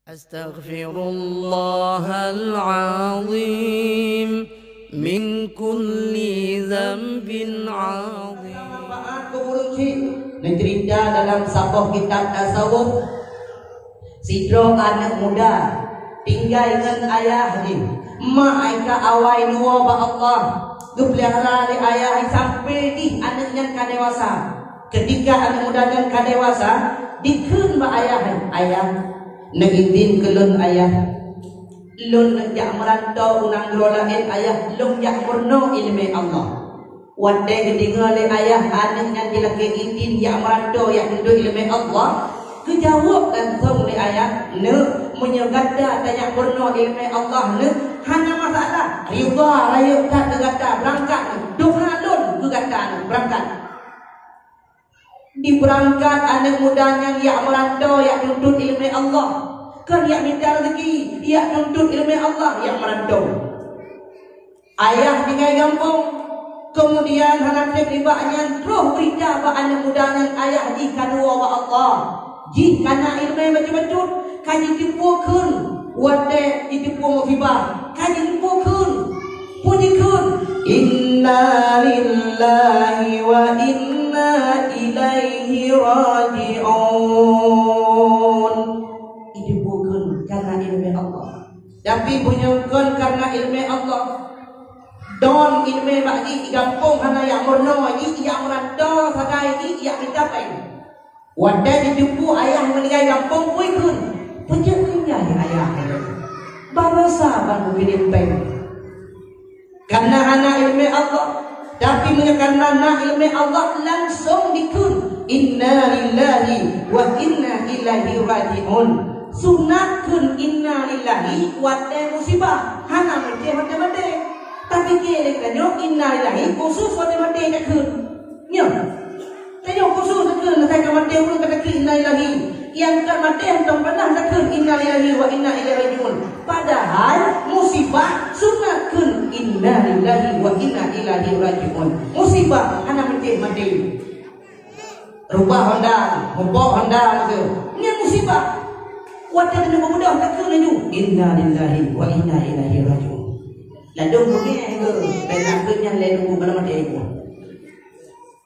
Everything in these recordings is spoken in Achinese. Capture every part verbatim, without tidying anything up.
Astaghfirullahal azim min kulli dzanbin azim. Manfaat keu ureueng chik, neucerita dalam saboh kitab tasawuf, sidroe aneuk muda tinggai ngon ayah jih. Mak ka awai nyoe bak Allah, geupeulihara lé ayah sampai jih aneuk nyan ka dewasa. Ketika aneuk muda nyan ka dewasa, dikheun bak ayah, "Ayah, neuidin keu lôn, Ayah. Lôn jak meuranto u nanggroe laén, Ayah, lôn jak meurunoe iéleumé Allah." Watée geudeungoe lé ayah aneuk nyan jilakée idin jak meuranto jak tuntut iéleumé Allah, geujaweueb langsong lé ayah, "Neuk, meunyoe gata tajak meurunoe iéleumé Allah, Neuk, hana masalah. Ridha rayeuk that keu gata, beurangkat, Neuk. Tuha lôn keu gata, Neuk, beurangkat." Dibeurangkat aneuk muda nyan jak meuranto jak tuntut iéleumé Allah. Kon jak mita raseuki, jak tuntut iéleumé Allah jak meuranto. Ayah tinggai gampông, keumudian hana treb nibak nyan troh beurita bak aneuk muda nyan ayah jih ka tuwoe bak Allah. Jih ka na iéleumé bacut-bacut, ka jiteupeue kheun watée jiteupeue musibah, ka jiteupeue kheun. Peue jikheun? "Inna lillahi wa inna ilaihi raji'un." Jiteupeue kheun kareuna iéleumé Allah. Tapi meunyoe kon kareuna iéleumé Allah, don iéleumé bak jih, di gampông hana jak meurunoe, jih jak meuranto sagai, jih jak mita péng. Watée jiteupeue ayah meuninggai gampông, peue jikheun? Peue jikheun nyan ayah? Baroesa ban bukeuneuk péng. Kareuna hana iéleumé Allah, tapi meunyoe kareuna na iéleumé Allah, langsong dikheun, "Inna lillahi wa inna ilaihi raji'un." Sunat kheun inna lillahi watée musibah, hana meusti watée maté. Tapi keu lé tanyoe inna lillahi khusus watée maté takheun. Nyoe. Tanyoe khusus takheun, asai ka maté ureueng ka takheun inna lillahi. Nyang ka maté hántom pernah takheun inna lillahi wa inna ilaihi raji'un. Padahai musibah sunat kheun inna lillahi wa inna ilaihi raji'un. Musibah hana meusti maté. Rubah honda, mupok honda meuke. Nyan musibah. Watée keuneuk beudôh takheun laju inna lillahi wa inna ilaihi raji'un. Ladôm beungéh ke, bèk takheun nyan lé nunggu malam maté ibu.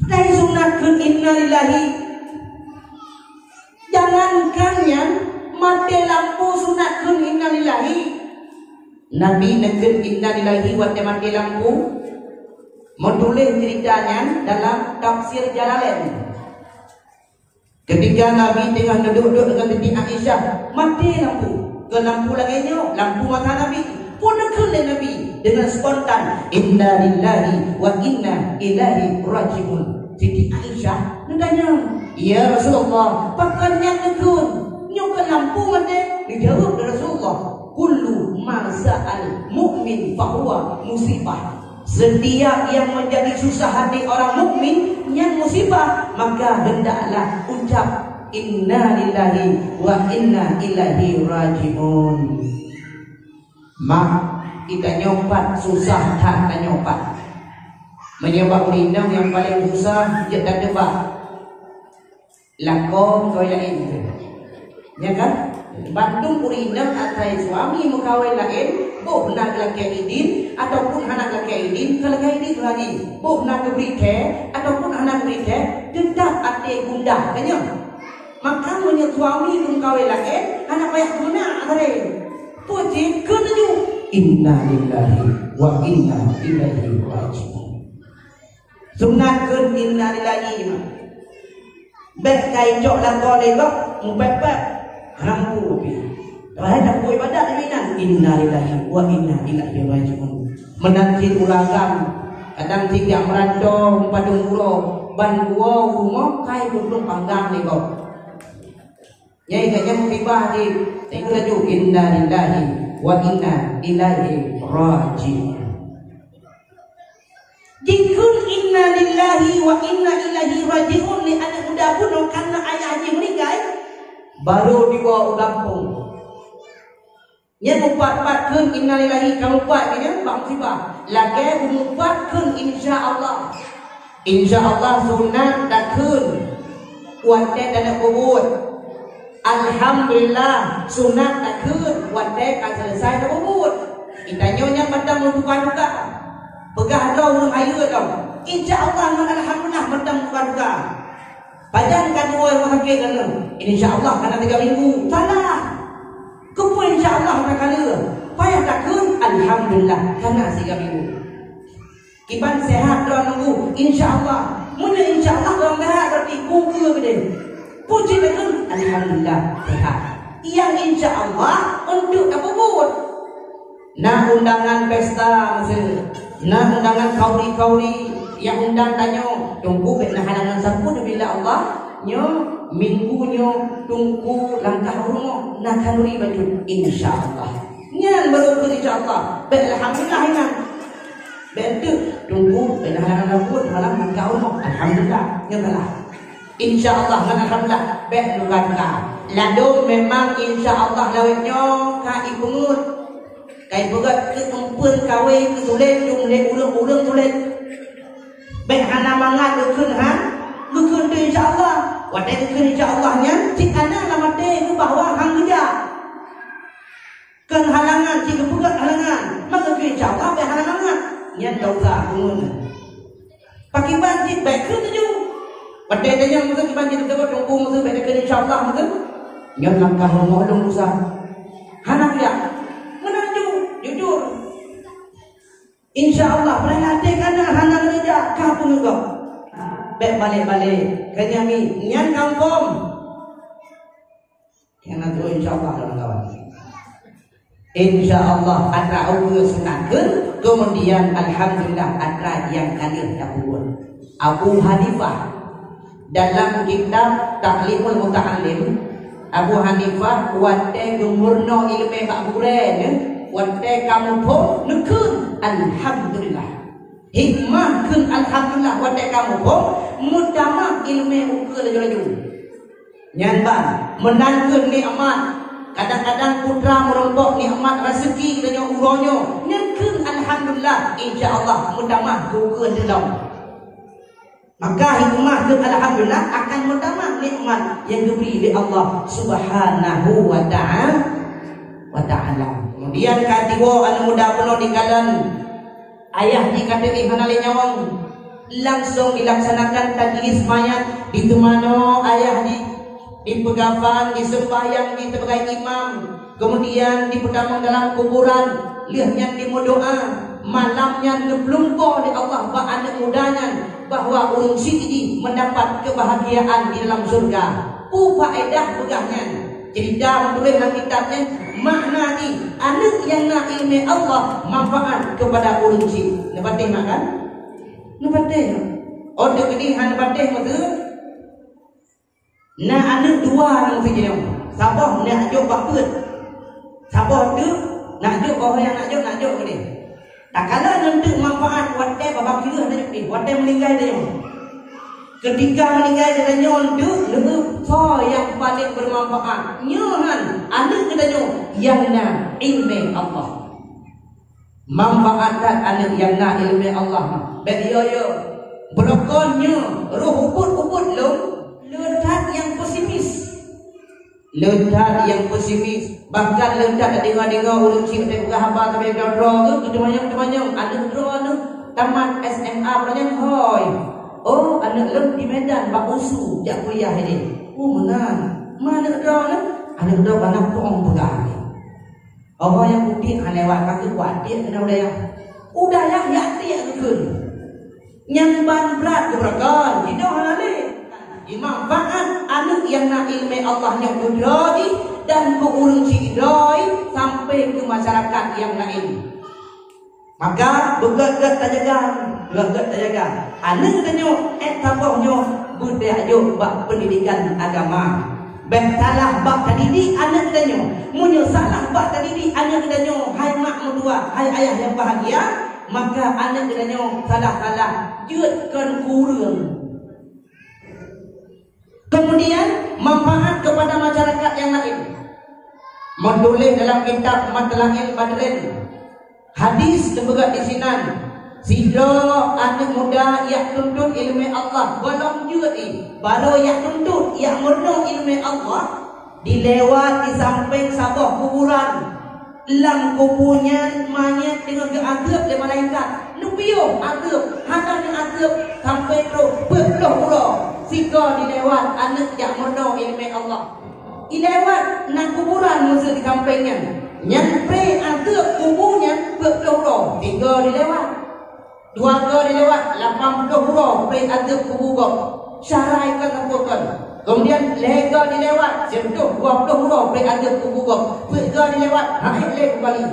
Padahai sunat kheun inna lillahi. Jangankan nyan, maté lampu sunat kheun inna lillahi. Nabi neukheun inna lillahi watée maté lampu. Meutuléh ceurita nyan dalam Tafsir Jalalain. Ketika Nabi teungoh neuduek-duek deungon Siti Aisyah, maté lampu. Keu lampu lagée nyoe, lampu mata Nabi. Peue neukheun lé Nabi deungon spontan, "Inna lillahi wa inna ilaihi raji'un." Siti Aisyah neutanyong, "Ya Rasulullah, pakon nyan neukheun? Nyoe kan lampu maté?" Geujaweueb lé Rasulullah, "Kullu ma sa'al mu'min fahuwa musibah." Setiap yang menjadi susah hati orang mukmin, nyan musibah, maka hendaklah ucap, "Inna lillahi wa inna ilaihi raji'un." Mak, kita nyoe pat susah that tanyoe pat. Meunyoe bak ureueng inong nyang paleng susah, jeuet tateuba. Lakoe meukawen laén tu. Nya kan? Bandum ureueng inong asai suami meukawen laén, boh na geulakée idin ataupun hana geulakée idin, ka lakée idin lagi. Boh na geubri kée ataupun hana geubri kée, teutap até gundah, kan nyo? Maka meunyoe suami meukawen laén, hana payah guna asai. Peue cit keu tuju? Inna lillahi wa inna ilaihi raji'un. Sunat kheun inna lillahi. Bèk ka icok lakoe lé gob, mupék-pék. Hana mampu pih. Padahai takue ibadat di meunan. Inna lillahi wa inna ilaihi raji'un. Meunan cit ureueng agam. Kadang cit jak meuranto padum uroe, ban geuwoe u rumoh kai geuduek panggang lé gob. Nyai ka nyang musibah di, itu laju, "Inna lillahi wa inna ilaihi raji'un." Dikheun "Inna lillahi wa inna ilaihi raji'un" lé aneuk muda bunoe karena ayah jih meuninggai, baru dibawa u gampông. Nyan meupat-pat kheun "Inna lillahi", ka meupat keu nyan bak musibah. Lagée meupat kheun "Insya Allah". Insya Allah sunat takheun watée taneuk peubuet. Alhamdulillah, sunat takheun watèe ka seuleusai tapeubuet. Geutanyoe nyan mantong meuduka-duka. Peugah droe ureueng hayeue dong. Insya Allah ngon alhamdulillah mantong meuduka-duka. Pajan ka tuwoe rumoh sakét keunoe? Insya Allah kana tiga minggu. Salah. Keupeue insya Allah takalon? Payah takheun alhamdulillah kana tiga minggu. Kiban sehat droe nunggu, insya Allah. Meunyoe insya Allah droe sehat, berarti bukon keudeh. Puji takheun, alhamdulillah sehat. Nyang insya Allah untuk tapeubuet. Na undangan pesta meuseue, na undangan khauri-khauri nyang undang tanyoe, teungku bèk na halangan sapeue bila Allah. Nyoe minggu nyoe teungku langkah u rumoh na khanuri bacut, insya Allah. Nyan baru kheun insya Allah. Bèk alhamdulillah nyan. Bèk teuk teungku bèk na halangan sapeue malam langkah u rumoh. Alhamdulillah. Nyan salah. Insya Allah ngon alhamdulillah bèk luka-luka. Ladôm memang insya Allah lawét nyoe ka ipeungeut. Kai peugah keu eumpeuen kawé keu tuléh, dum lé ureueng-ureueng tuléh. Bèk hana mangat geukheun han, geukheun teuh insya Allah. Watèe geukheun insya Allah nyan, cit kana lam até geuh bahwa han geujak. Kheun halangan, cit geupeugah halangan. Maka geukheun insya Allah bèk hana mangat. Nyan dosa pungut. Pakriban cit bèk kheun tuju. Watèe tanyong meuseue kiban cit teuseubut, teungku meuseue bèk takheun insya Allah meuseue. Nyan langkah rumoh lôn usah. Hana kuyak. Meunan ju, jujur. Insya Allah, peureulèe até kana hana meureuja ka peungeugok. Bèk balek-balek. Keu nyan mi, nyan confirm. Nyang na troh insya Allah, kawan-kawan. Insya Allah, atra ukeue sunat kheun, kemudian alhamdulillah atra nyang ka lheueh tapeubuet. Abu Hanifah dalam kitab Ta'limul Muta'allim, Abu Hanifah watèe geumeurunoe ileumèe bak gurèe nyan, watèe ka muphom neukheun alhamdulillah. Hikmah kheun alhamdulillah watèe ka muphom, meutamah ileumèe ukeue laju-laju. Nyan ban, meunan keuh nikmat. Kadang-kadang putra meurumpok nikmat raseuki geutanyoe uroe nyoe. Nyan kheun alhamdulillah, insya Allah meutamah keu ukeue teulom. Maka hikmah kheun alhamdulillah akan meutamah nikmat nyang geubri lé Allah Subhanahu wa Ta'ala, wa Ta'ala. Kemudian ka tiwoe aneuk muda bunoe dikalon. Ayah jih ka teuéh hana lé nyawöng. Langsong dilaksanakan tajhiz mayat, diteumanoe ayah jih, dipeugafan, diseumbahyang jih sibagai imam, kemudian dipeutamong dalam kuburan, lheueh nyan dimeudoa. Malam nyan geupeuleumpo lé Allah bak aneuk muda nyan bahwa ureueng syiek jih meudapat keubahagiaan di dalam syeuruga. Peue faedah peugah nyan? Cerita meutuléh lam kitab nyan, makna jih, aneuk nyang na ileumèe Allah manfaat keupada ureueng syiek. Neupatéh mak kan? Neupatéh. Oh, teukeudi hana neupatéh meuteue. Na aneuk dua nyang sijeuneueng. Saboh nak jok bak peuet. Saboh teuk nak jok, boh nyang nak jok, nak jok keudeh. Takalon nyan teuk manfaat watèe babah keuleuh tanyoe pih, watèe meuninggai tanyoe. Keutika meuninggai tanyoe teuk, neueu soe nyang paleng beumanfaat. Nyoe han aneuk geutanyoe nyang na ileumèe Allah. Manfaat that aneuk nyang na ileumèe Allah. Bèk yo-yo. Beurokon nyoe roh ubit-ubit lom, le that nyang pesimis. Le that nyang pesimis, bahkan le that tadeungoe-deungoe ureueng chik teupeugah haba sabe droe-droe geuh, geuteumanyong-teumanyong, aneuk droeneuh tamat S M A, peuranyang hôi. Oh, aneuk lôn di Medan bak usu jak kuliah ideh. Oh, meunan. Ma aneuk droeneuh? Aneuk droe bak na pong peugah lé. Oh, nyang udép hana lewat kaki kuat tiek keunan u dayah. U dayah jak tiek geukheun. Nyan ban brat geubeurokon, jinoe hana lé. Imanfaat aneuk nyang na ileumèe Allah nyoe keu droe jih dan keu ureueng sidroe sampai keu masyarakat nyang laén. Maka beugöt-göt tajaga, beugöt-göt tajaga. Aneuk tanyoe, ék saboh nyoe beudaya jok bak peundidikan agama. Bèk salah bak tadidik aneuk geutanyoe. Meunyoe salah bak tadidik aneuk geutanyoe, hai mak meutuah, hai ayah nyang bahagia, maka aneuk geutanyoe salah-salah jeuet kon keu ureueng. Kemudian, manfaat kepada masyarakat nyang laén. Meutuléh dalam kitab Matla'il Badrin. Hadis teupeugah disinan, sidroe aneuk muda jak tuntut ileumèe Allah, gohlom jeuet jih, barô jak tuntut, jak meurunoe ileumèe Allah, Dilewat di sampéng saboh kuburan. Lam kubu nyan manyét teungoh geuadeueb lé malaikat. Neupiôh adeueb, hana neuadeueb sampoe trok peuet ploh uroe. Sigoe dilewat aneuk jak meurunoe ileumèe Allah. Ilewat na kuburan meuseu di sampéng nyan. Nyan pré adeueb kubu nyan peuet ploh uroe. Sigoe dilewat. Dua goe dilewat, lapan ploh uroe pré adeueb kubu gob. Syarai kon ampôn kon. Keumudian lhèe goe dilewat, sireutôh dua ploh uroe pré adeueb kubu gob. Peuet goe dilewat, han ék lé keubali.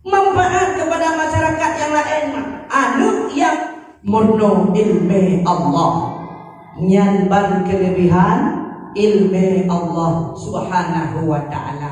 Manfaat keupada masyarakat nyang laén, aneuk nyang meurunoe ileumèe Allah. Nyan ban keuleubehan ileumèe Allah Subhanahu wa Ta'ala.